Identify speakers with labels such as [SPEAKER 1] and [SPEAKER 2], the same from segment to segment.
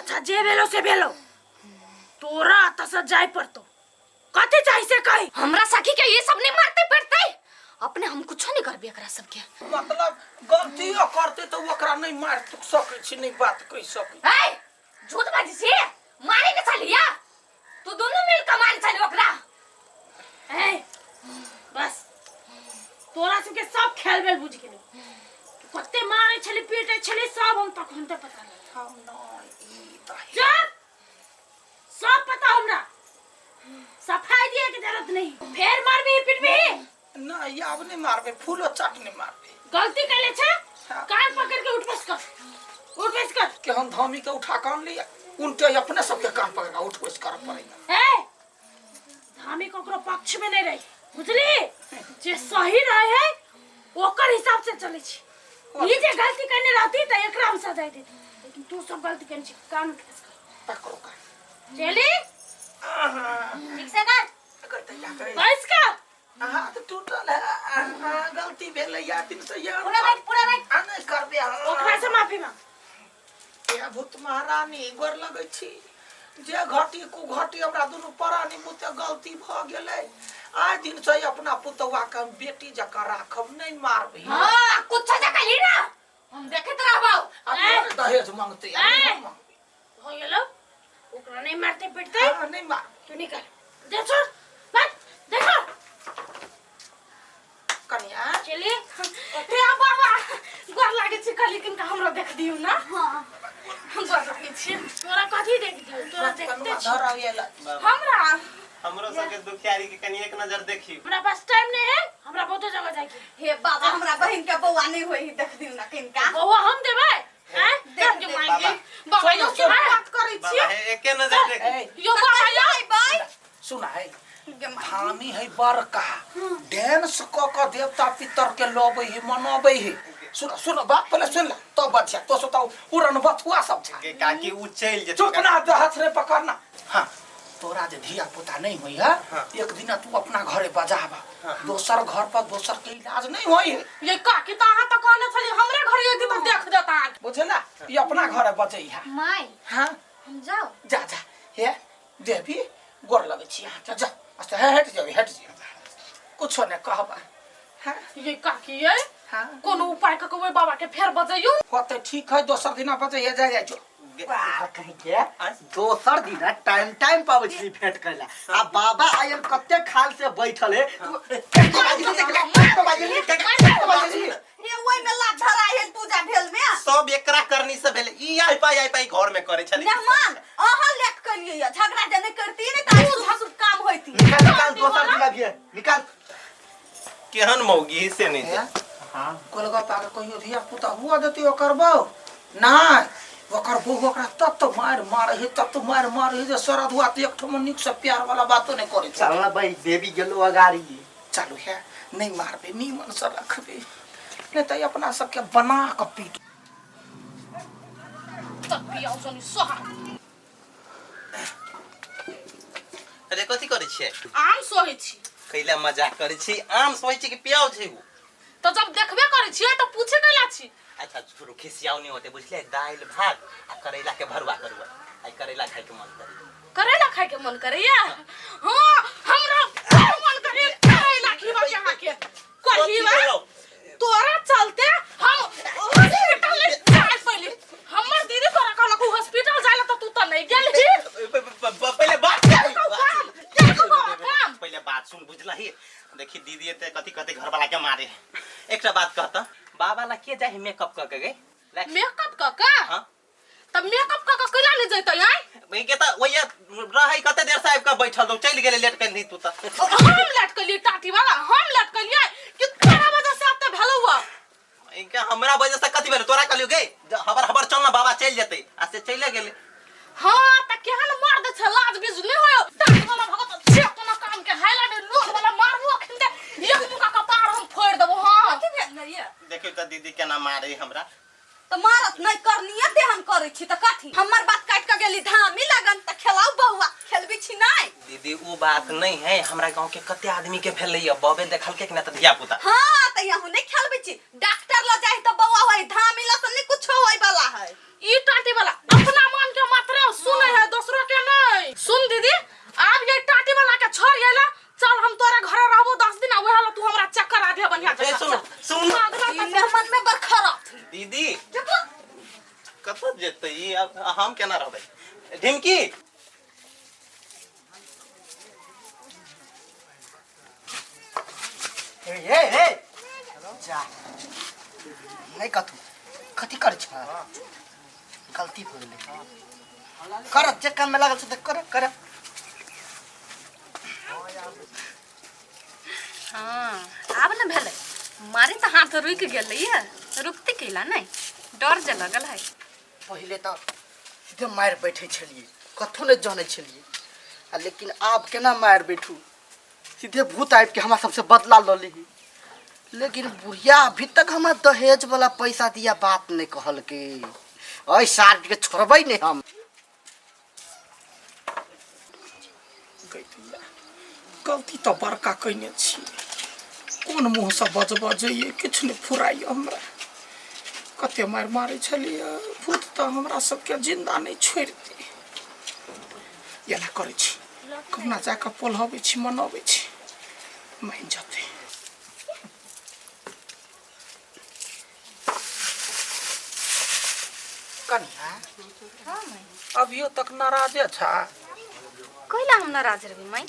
[SPEAKER 1] अच्छा जे भेलो से भेलो, तोरा एतऽ से जाय पड़तो। कथी चाही से कही।
[SPEAKER 2] हमरा सखी के ये सब नहीं मारते पड़ते, अपने हम कुछो नहीं करबे एकरा सबके।
[SPEAKER 3] मतलब गलतियो करते तो ओकरा नहीं मार सकै छी, नहीं बात कहि सकै।
[SPEAKER 2] ए झूठ बाजी छी, मारे के छलिया तू, दोनों मिल के मारे छली ओकरा।
[SPEAKER 1] ए बस तोरा सबके सब खेल बेल बुझ गेलो। तू कते मारे छली पीटे छली सब हम तखन ते पता नहीं।
[SPEAKER 3] हम नहीं ई दही।
[SPEAKER 1] चुप, सब पता हमरा, सफाई दिए के जरूरत नहीं। फेर मारबी पिटबी?
[SPEAKER 3] नहीं आब नहीं मारबे, फूलो चट नहीं मारबे।
[SPEAKER 1] गलती कैले छे?
[SPEAKER 3] हाँ।
[SPEAKER 1] कान पकड़ के उठ बस कर, उठ बस कर।
[SPEAKER 3] के हम धामी के उठा कान लिया, उनटे अपने सबके कान पकड़ के उठ बस कर पड़ेगा।
[SPEAKER 1] ए धामी ककरो पक्ष में नहीं रही बुझली, जे सही रहे है ओकर हिसाब से चले छी। ई जे गलती करने रहती त एकरा हम सजा देती, लेकिन तू सब गलती करने छी। कान उठ बस कर,
[SPEAKER 3] पकड़ो कान।
[SPEAKER 1] चली
[SPEAKER 2] ठीक से कर।
[SPEAKER 1] बस कर।
[SPEAKER 3] हाथ टूटल है, गलती भेलै या दिन से यार।
[SPEAKER 2] पूरा बैठ, पूरा बैठ।
[SPEAKER 3] आ नहीं करबे हम।
[SPEAKER 1] ओकरा से माफी मांग।
[SPEAKER 3] हे भूत महारानी गोर लगै छी, जे घटी कु घटी हमरा दुनू परानी बुते गलती भ गेलै। आइ दिन से अपना पुतौआ के हम बेटी जकाँ राखब, नहीं मारबै।
[SPEAKER 2] हां कुछ जका ली ना, हम देखत रहबौ।
[SPEAKER 3] आ तोरे दहेज मांगते आ नहीं हम मांगबै।
[SPEAKER 1] हो गेलो, ओकरा नहीं मारते पीटते।
[SPEAKER 3] हाँ, नहीं मार।
[SPEAKER 1] तू निकल दे, छोड़ बस देखो
[SPEAKER 3] कनिया।
[SPEAKER 1] चली हे बाबा गोर लागे छी, कहली किनका हमरो देख दियौ ना।
[SPEAKER 2] हां
[SPEAKER 1] गोर लागे छी। तोरा कथी देख दियौ? तोरा देखते छी।
[SPEAKER 3] धर आवेला
[SPEAKER 1] हमरा।
[SPEAKER 4] हमरो सबके दुखियारी के कनी एक नजर देखी।
[SPEAKER 1] हमरा पास टाइम नहीं है, हमरा बहुते जगह जाके।
[SPEAKER 5] हे बाबा हमरा बहिन के बौआ नहीं होई, देख दियौ ना किनका।
[SPEAKER 1] बौआ हम देबै हैं?
[SPEAKER 5] देख
[SPEAKER 1] जो
[SPEAKER 5] देब।
[SPEAKER 1] मांगी
[SPEAKER 4] बाबा।
[SPEAKER 1] बाबा यो
[SPEAKER 3] सुन,
[SPEAKER 1] की बात करै छी?
[SPEAKER 4] बाबा हे एके नजर देखी।
[SPEAKER 3] ए,
[SPEAKER 1] यो बाबा यो
[SPEAKER 5] बाय।
[SPEAKER 3] सुन है हामी है बड़का डांस क क देवता पितर के लबै है मनबै है। सुन सुन बात पहले सुन ला तब बचिया तो सोता उड़न बथुआ सब छा
[SPEAKER 4] के काकी उ चलि जेतै।
[SPEAKER 3] चुप ना, हाथ रे पकड़ना। हाँ तोरा जे धिया पुता नहीं होई है,
[SPEAKER 4] हाँ।
[SPEAKER 3] एक दिन तू अपना घरे बजाबा,
[SPEAKER 4] हाँ।
[SPEAKER 3] दोसर घर पर दोसर के इलाज नहीं होई है।
[SPEAKER 1] ये काकी त अहाँ त कहने छली हमरे घरे एक दिन देख देता।
[SPEAKER 3] बुझला ये अपना घरे बजै है।
[SPEAKER 2] माई
[SPEAKER 3] हाँ
[SPEAKER 2] हम जाओ।
[SPEAKER 3] जा जा हे देवी गोर लगै छी अहाँके, जा अच्छा हे हटि जाउ हटि जाउ, कुछो नहि कहबा। हाँ
[SPEAKER 1] ये काकी ये
[SPEAKER 3] हाँ
[SPEAKER 1] कोनो उपाय क के ओहि बाबा के फेर बजैयौ।
[SPEAKER 3] होतै ठीक है, दोसर दिना बजैया जा जा जो।
[SPEAKER 6] बाहर कहीं के दोसर दिन टाइम टाइम पाबै छली भेंट करला, आ बाबा आयल कते खाल से बैठल है तू।
[SPEAKER 5] हे ओइ में लात धराइ है पूजा भेल में।
[SPEAKER 4] सब एकरा करनी से भेलै, ई आइ पाइ घर में करै छलै।
[SPEAKER 5] मेहमान अहाँ लेट कलियै या झगड़ा जे नहीं करती ने त शुभ शुभ काम होती।
[SPEAKER 6] निकाल निकाल दोसर दिन अभी निकाल।
[SPEAKER 4] केहन मौगी से नहीं
[SPEAKER 3] हे? हाँ गोलगप्पा के कहियो धिया पुता हुआ देती ओकर बहू नहीं, ओकर बहू ओकरा तत मारि मारे है, तत मारि मारे है जे शरद हुआ तो एक ठो नीक से प्यार वाला बातो नहीं करे।
[SPEAKER 6] चल ना भाई बेबी गेलो अगाड़ी।
[SPEAKER 3] चालू है नहीं मारबे, नीमन से रखबे, नहीं तो अपना सबके बना के पीट।
[SPEAKER 1] तब पियाउ सनी सोहा।
[SPEAKER 4] अरे कथी करै छियै?
[SPEAKER 1] आम सोहै छी।
[SPEAKER 4] कैला मजाक करै छी? आम सोहै छी कि पियाउ छै उ?
[SPEAKER 1] त जब देखबे करै छियै त पूछे कैला छी?
[SPEAKER 4] अच्छा छोड़ू, खिसियाउ नहीं होते बुझलियै। दालि भात आ करैला के भरुआ करुआ, आइ करैला खाय के मन करे।
[SPEAKER 1] करैला खाय के मन करैया? हाँ हमरा बड़ मन करे करैला खिबा के अहाँके। कही बा तोरा चलते हम हॉस्पिटल ले जाय पहिले। हमर दीदी तोरा कहलक हॉस्पिटल जाय ला त तू त नहीं गेलही।
[SPEAKER 4] पहिले बात
[SPEAKER 1] काम, देखो बाबा, काम।
[SPEAKER 4] पहिले बात सुन बुझलही। देखी दीदी एते कथी कथी घर वाला के मारे। एकटा बात कहता बाबा ला के जाहि मेकअप क के गई?
[SPEAKER 1] मेकअप क के?
[SPEAKER 4] हाँ।
[SPEAKER 1] त मेकअप क के कैला नहीं जैतै आइ?
[SPEAKER 4] मैं के त ओया रहै कते देर से आबि के बैठल रहौ, चलि गेलै लेट कनि तू त।
[SPEAKER 1] हम लेट कलियै टाटी वाला, हम लेट कलियै कि तोरा वजह से एते भेलौ हँ।
[SPEAKER 4] इनके हमरा वजह से कथी भेलै? तोरा कहलियौ गे हबर हबर चल ना बाबा चलि जेतै, आ से चलि गेलै।
[SPEAKER 1] हाँ त केहन मर्द छै, लाज बीज नहीं होयो। टाटी वाला भगत छे कोनो काम के हाइला नहीं, लोक वाला मारबो अखन ते एक मुका कपार हम फोड़ देबो। हाँ
[SPEAKER 5] कथी भेल ने ये?
[SPEAKER 4] देखियौ त दीदी केना मारे हमरा।
[SPEAKER 5] त मारत नहीं करनिये तेहन करै छी त कथी? हमर बात काट के गेली धामी लगन त खेलाउ बौआ, खेलबी छी नहीं?
[SPEAKER 4] दीदी उ बात नहीं है, हमरा गांव के कते आदमी के भेलै या बबे देखलकै कि ना त धिया पुता।
[SPEAKER 5] हाँ त यहू नहीं खेलबी छी, डॉक्टर ल जाहि त बौआ होई, धामी ल से नहीं कुछो होई वाला है।
[SPEAKER 1] ई टाटी वाला अपना मन के मात्र
[SPEAKER 4] हम केना रहबै ढिमकी
[SPEAKER 6] हे हे हे जा नहीं कथू कथी कर छ गलती हो गेलै कर जे काम में लागल छ त कर कर
[SPEAKER 2] हाँ आब ने भेलै मारे तऽ हाथ रुकि गेलै ये रुकते कैला नहि डर जे लगल है
[SPEAKER 6] पहिले तऽ सीधे मारि बैठे छलियै कथो नहि जानै छलियै आ लेकिन आब केना मारि बैठू सीधे भूत आबि के हमरा सबसे बदला लऽ लीही लेकिन बुढ़िया अभी तक हमरा दहेज वाला पैसा दिया बात नहीं कहलकै एहि सार के छोड़बै नहि हम
[SPEAKER 3] गैतिया गलती तऽ बड़का कयने छी कोन मुँहसँ बजबऽ जइए किछु नहि फुराइए हमरा कते मारि मारै छलियै भूत तऽ हमरा सबके जिन्दा नहि छोड़ि दे एना करै छी कहुना जाकऽ पोल्हबै छी मनबै छी मानि जेतै कनिया अभियो तक नाराजे छा
[SPEAKER 2] कैला हम नाराज रहबै माई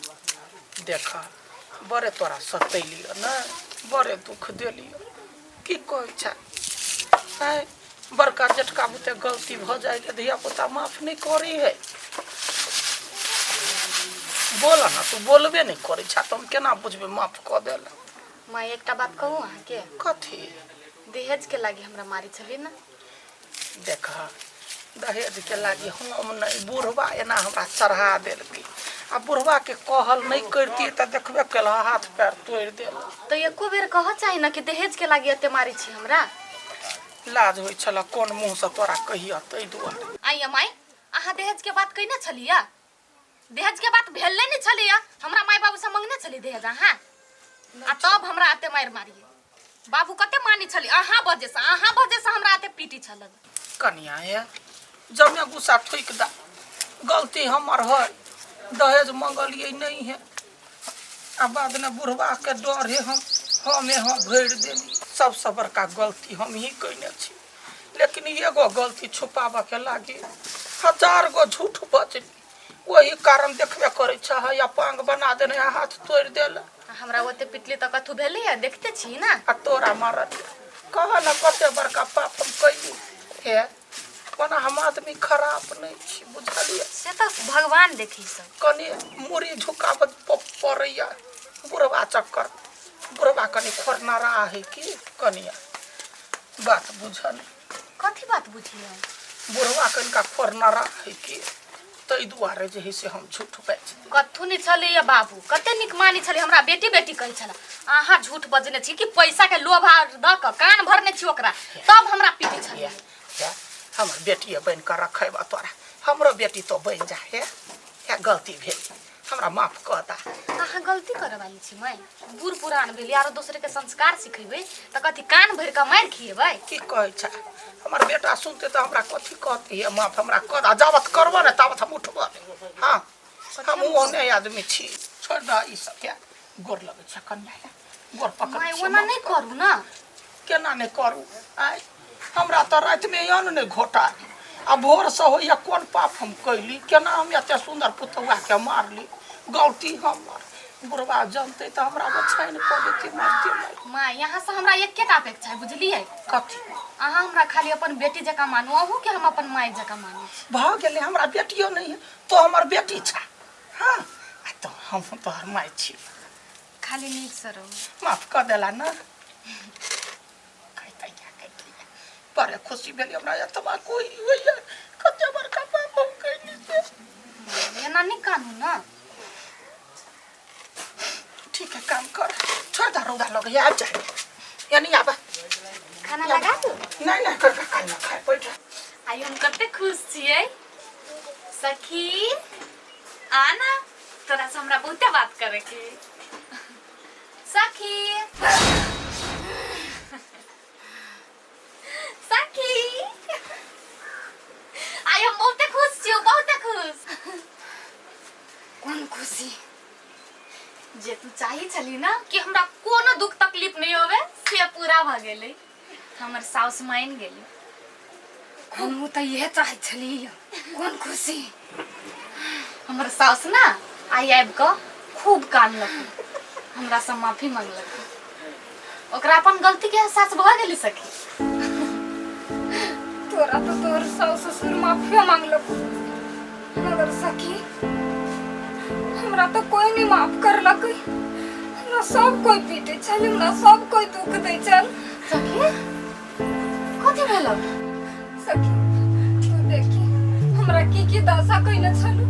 [SPEAKER 3] देख बड़े तोरा सतैलियो ने बड़े दुख देलियो की कहै छ आँय बड़का जेठका बुते गलती भऽ जाइ तऽ धिया पुता माफ नहि करै है बोल ना तू बोलबे नहि करै छ तऽ हम केना बुझबै माफ कऽ देल
[SPEAKER 2] माई एकटा बात कहू अहाँके
[SPEAKER 3] कथी
[SPEAKER 2] दहेज के लागी हमरा मारी छली ना
[SPEAKER 3] देख दहेज के लागी हम नहि बुढ़बा एना हमरा चढ़ा देलकै आ बुढ़बा के कहल नहि करतियै तऽ देखबे केलह हाथ पैर तोड़ि देल
[SPEAKER 2] तऽ एको बेर कह चाही ना कि दहेज के लागी एते मारी छी हमरा
[SPEAKER 3] लाज होइ छल कोन मुँहसँ तोरा कहियह ताहि दुआरे
[SPEAKER 2] आइया माई अहाँ दहेज के बात कहिने छलियै दहेज के बात भेले नहीं छलियै हमरा माय बाबू से मंगने छली दहेज अहाँ आ तब हमरा एते मारि मारिए बाबू कते मानी छली अहाँ वजह से अहाँ वजह से हमरा एते पीटी छल
[SPEAKER 3] कनिया हे जमे गुस्सा ठोकि दा गलती हमर है दहेज मंगलियै नहीं है आ बाद में बुढ़वा के डर है हम हमे हम भरि देली सबसे बड़का गलती हम ही कयने छी लेकिन एगो गलती छुपाबऽ के लागी हजार गो झूठ बजली ओही कारण देखबे करै छह या पांग बना देने हाथ तोड़ि देल
[SPEAKER 2] हमरा ओते पिटली तऽ कथू भेलैया देखते छी ना
[SPEAKER 3] आ तोरा मारल कह न कते बड़का पाप हम कैली हे ओना हम आदमी खराब नहि छी बुझलियै
[SPEAKER 2] से तऽ भगवान देखी सब
[SPEAKER 3] कनि मुड़ी झुकाबऽ पड़ैया बुढ़वा चक्कर बुढ़वा कनि खोरनारा है की कनिया बात बुझल
[SPEAKER 2] कथी बात बुझिए
[SPEAKER 3] बुढ़वा कनिका खोरनारा है की ताहि दुआरे जे है से हम झूठ बाजि देली।
[SPEAKER 2] कथू नहीं छलैया बाबू कते नीक मानी छलै हमरा बेटी बेटी कहै छला अहाँ झूठ बजने छी कि पैसा के लोभ आर दऽ कऽ कान भरने छी ओकरा तब हमरा पीटी छलै
[SPEAKER 3] हे हे हमर बेटिए बनि कऽ रखेबा तोरा हमरो बेटी तो बनि जा हे हे गलती भेल हमरा माफ कऽ दा
[SPEAKER 2] अहाँ गलती करऽ वाली छी माय बूढ़ पुरान भेली आरो दोसरे के संस्कार सिखेबै तऽ कथी कान भरि कऽ मारि खिएबै
[SPEAKER 3] की कहै छ हमर बेटा सुनते तऽ हमरा कथी कहते हे माफ हमरा कऽ दा जाबत करबऽ ने ताबत हम उठबऽ नहि हँ हम ओहने आदमी छी छोड़ि दऽ ई सब हे गोर लगै छै कन्या हे गोर पकड़
[SPEAKER 2] माय ओना नहि करू ने
[SPEAKER 3] केना नहि करू आँय हमरा तऽ रातिमे अन्न नहि घोटा आ भोरसँ होइए कोन पाप हम कैली केना हम एते सुन्दर पुतौआके मारली गलती हमर बुढ़वा जनतै तऽ हमरा बछाइन कऽ देतै मारिते मारि
[SPEAKER 2] माँ यहाँ से हमरा एकेटा अपेक्षा है बुझलियै
[SPEAKER 3] कथी
[SPEAKER 2] अहाँ हमरा खाली अपन बेटी जकाँ मानू अहूँ के हम अपन माय जकाँ मानै छी
[SPEAKER 3] भऽ गेलै हमरा बेटियो नहि है तो हमर बेटी छा हँ आ तो हम तोहर माय छी
[SPEAKER 2] खाली नीक से रहू
[SPEAKER 3] माफ कऽ देला ने बड़े खुशी भेल हमरा एतबा कोई होइए कते बड़का पाप हम कैली से
[SPEAKER 2] एना नहि कानू ने
[SPEAKER 3] ठीक है काम कर छोड़ दा रौदा लग आबि जा यानी आबा
[SPEAKER 2] खाना लगा दू
[SPEAKER 3] नहीं नहीं कर खाना खाए बैठ
[SPEAKER 2] आइ हम कते खुश छियै सखी आ ना तोरा से हमरा बहुते बात करे के सखी सखी आइ हम बहुते खुश छियौ बहुते खुश कोन खुशी जे तू चाही छली ना कि हमरा कोनो दुख तकलीफ नहीं होवे से पूरा भ गेलै हमर साउस मानि गेली
[SPEAKER 7] हमहूँ तऽ इहे चाहै छलियै। कोन खुशी।
[SPEAKER 2] हमर साउस ना आइ आबि कऽ खूब कानलक, हमरा से माफी मांगलक। ओकरा अपन गलती के एहसास भऽ गेलै सखी।
[SPEAKER 7] तोरा तो तोहर सास ससुर माफियो मांगलक, मगर सखी हमरा तो कोई नहीं माफ करलक। हमरा सब कोई पीटे छल, हमरा सब कोई दुख दै छल।
[SPEAKER 2] सखी कथी भेलक?
[SPEAKER 7] सखी तू देखी हमरा की की दशा कइने छलू।